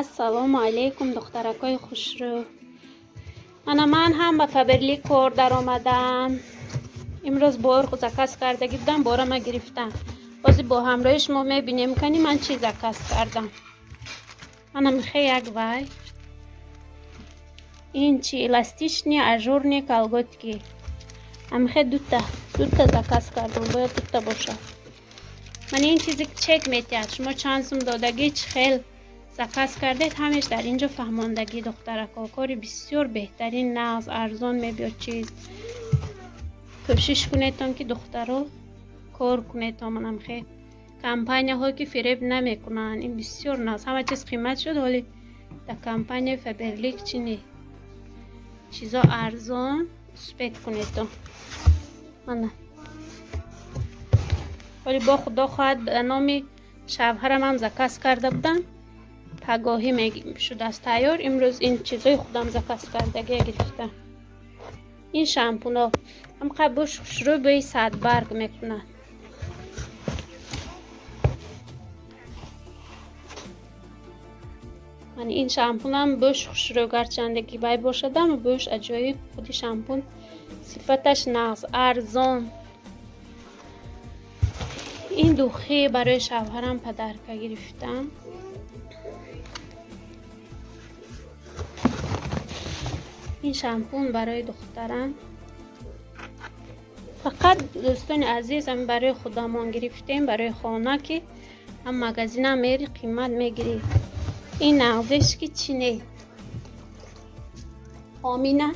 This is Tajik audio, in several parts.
Ассалому алайкум, духтаракҳои хушрӯ. Ана ман ҳам ба Фаберлик кор даромадам. Имрӯз бор заказ кардагӣ будам, бора ма гирифтам. Ҳозир бо ҳамроҳи шумо мебинем, кани ман чӣ заказ кардам. Ана михе як вай. Ин чи эластичный ажурный колготки. Амихе дута заказ кардам, бояд дута бошад. Ман ин чизе чек метиҳад. Шумо чанд сум додагӣ, чӣ хел заказ кардед, ҳамеш дар инҷо фаҳмондагӣ, духтарако. Кори бисёр беҳтарин, нағз, арзон мебиёд чиз. Кӯшиш кунедтон, ки духтаро кор кунедтон. Манам хе компанияҳое ки фиреб намекунанд. Ин бисёр нағз. Ҳама чиз қимат шуд, ҳоли дар компанияи Фаберлик чи не. Чизо арзон, успеть кунедтон. Мана. Ҳоли бо худо хоҳад номи шавҳарам ҳам заказ карда будам. Пагоҳӣ шудааст тайёр. Имрӯз ин чизои худам заказ кардагия гирифтам. Ин шампуно ҳамқа буш хушрӯ бӯи садбарг мекунад. Ман ин шампунам бӯш хушрӯ, гарчанде ки вай бошадам, бӯш аҷоиб, худи шампун сифаташ нағз, арзон. Ин духи барои шавҳарам подарка гирифтам. Ин шампун барои духтарам. Фақат, дӯстони азиз, ҳам барои худамон гирифтем, барои хона, ки ҳам магазинам мери қимат мегирӣ. Ин нағзеш ки чӣ не. Омина.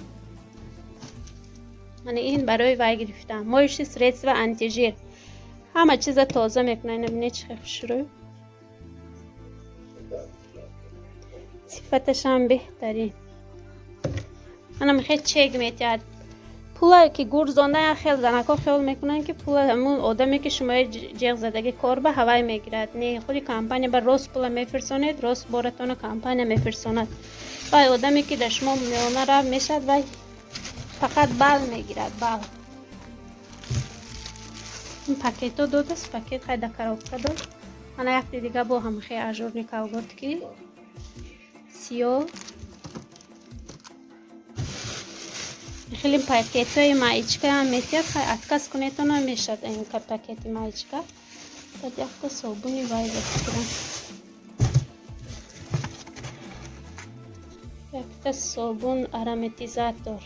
Мана ин барои вай гирифтам. Моющее средство антижир. Ҳама чиза тоза мекунад. Ина бинед, чӣ хел хушрӯ. Сифаташам беҳтарин. Ана мехе чек метиҳад. Пула ки гурзонда, хел занако хиёл мекунанд, ки пула ҳамун одаме ки шумои ҷеғ задагӣ кор ба ҳавай мегирад. Не, худи компания ба рост пула мефирсонед, рост боратона компания мефирсонад. Вай одаме ки дар шумо миёна рав мешавад, вай фақат бал мегирад, бал. Ин пакето додааст, пакет хай да коробка дод. Ана якти дига бо ҳамхе ажурный колготки сиёҳ. Хеле пакетҳои маечка ҳам метиҳад, хай отказ кунедтон мешавад ин пакети маечка. Баъд якта собуни вай бификрам. Якта собун ароматизатор.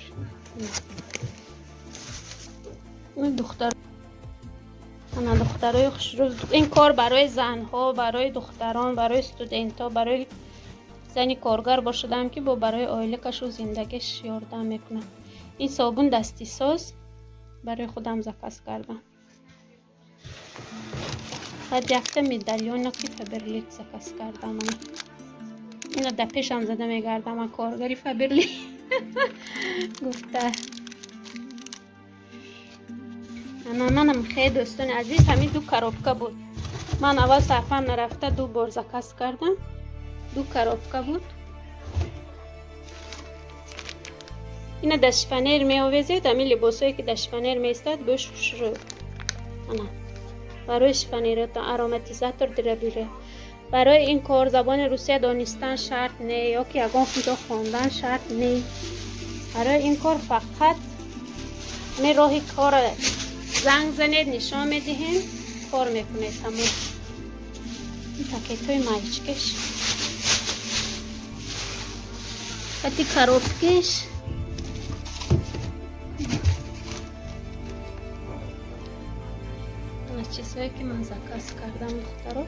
Духтар ана духтарои хушрӯ, ин кор барои занҳо, барои духтарон, барои студентҳо, барои зани коргар бошадам, ки бо барои оилакашу зиндагиш ёрдам мекунад. Ин собун дастисоз барои худам заказ кардам. Баъд якта медальонаки Фаберлик заказ кардам. Ина дар пешам зада мегардам, ман коргари Фаберлик гуфта. Ана манам хе, дӯстони азиз, ҳамин ду коробка буд. Ман аввал сарфам нарафта ду бор заказ кардам. Ду коробка буд. Ина дар шифоньер меовезед, ҳамин либосое ки дар шифоньер меистад, бӯш хушрӯ. Ана барои шифоньеротон ароматизатор дира. Барои ин кор забони русия донистан шарт не, ё ки ягон ҷо хондан шарт не. Барои ин кор фақат ҳамин роҳи кора занг занед, нишон медиҳем, кор мекунед, тамом. Ин пакетҳои маечкаш. Қати коробкаш. Ана чизҳое ки ман заказ кардам, духтаро.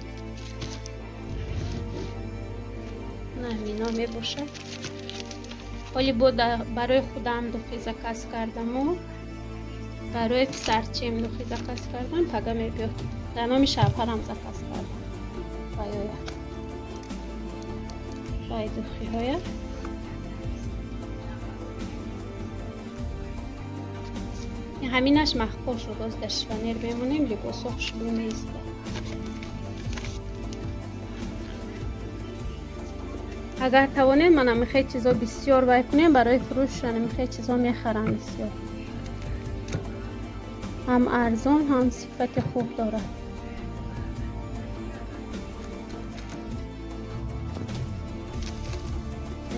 На ҳамино мебошад. Ҳоли бо барои худам духи заказ кардаму барои писарчем духи заказ кардам, пага мебиёд. Дар номи шавҳарам заказ кардам. Вайоя. Вай духиҳоя. Ҳаминаш маҳқул шуд, боз дар шифоньер мемонем, либосҳо хушбӯ меистад. Агар тавонед, ман ҳамихе чизо бисёр вай кунем барои фурӯш, ҳамихе чизо мехарам бисёр. Ҳам арзон, ҳам сифати хуб дорад.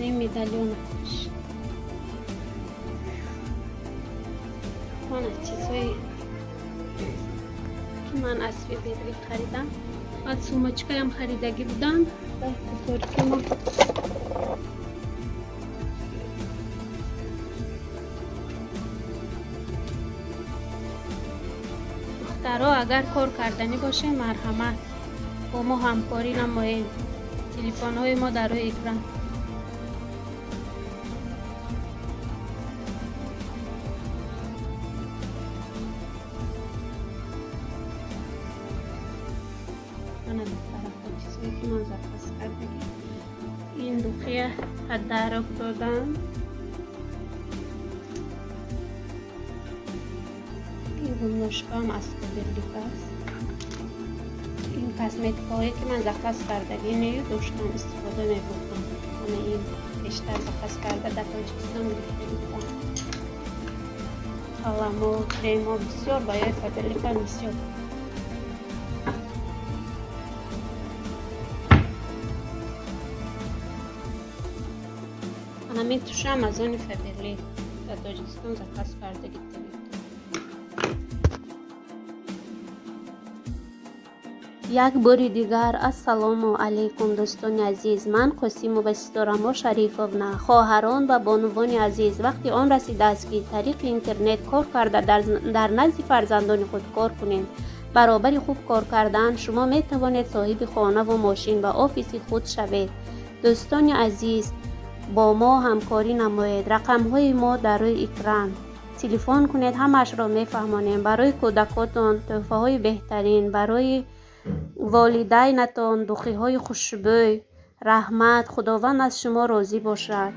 Ин медальонаш. Мана чизҳое, ки ман аз Фаберлик харидам. Баъд сумочкаям харидагӣ будам. Торикимо. Духтаро, агар кор карданӣ бошем, марҳамат, бо мо ҳамкорӣ намоед. Телефонҳои мо дар рӯи экран. Мана, духтарако, чизое, ки ман заказ кардагӣ. Ин духия подарок додам. Ин гулношкаам аз Фаберлик аст. Ин косметикаҳое, ки ман заказ кардагӣ нею доштам, истифода мебурдам. Мана, ин бештар заказ карда, дар Тоҷикистон гирифта будам. Қаламо, кремо бисёр ба ёи Фаберликам бисёр. Ҳамин тушам аз они Фаберлик, дар Тоҷикистон заказ карда гирифта. Як бори дигар ассалому алайкум, дӯстони азиз. Ман Қосимова Ситорамо Шарифовна. Хоҳарон ва бонувони азиз, вақти он расидааст, ки тариқи интернет кор карда, дар назди фарзандони худ кор кунем. Баробари хуб кор кардан шумо метавонед соҳиби хонаву мошин ва офиси худ шавед. Дӯстони азиз, бо мо ҳамкорӣ намоед. Рақамҳои мо дар рӯи экран. Телефон кунед, ҳамаашро мефаҳмонем. Барои кӯдакотон тӯҳфаҳои беҳтарин, барои волидайнатон духиҳои хушбӯй. Раҳмат, Худованд аз шумо розӣ бошад.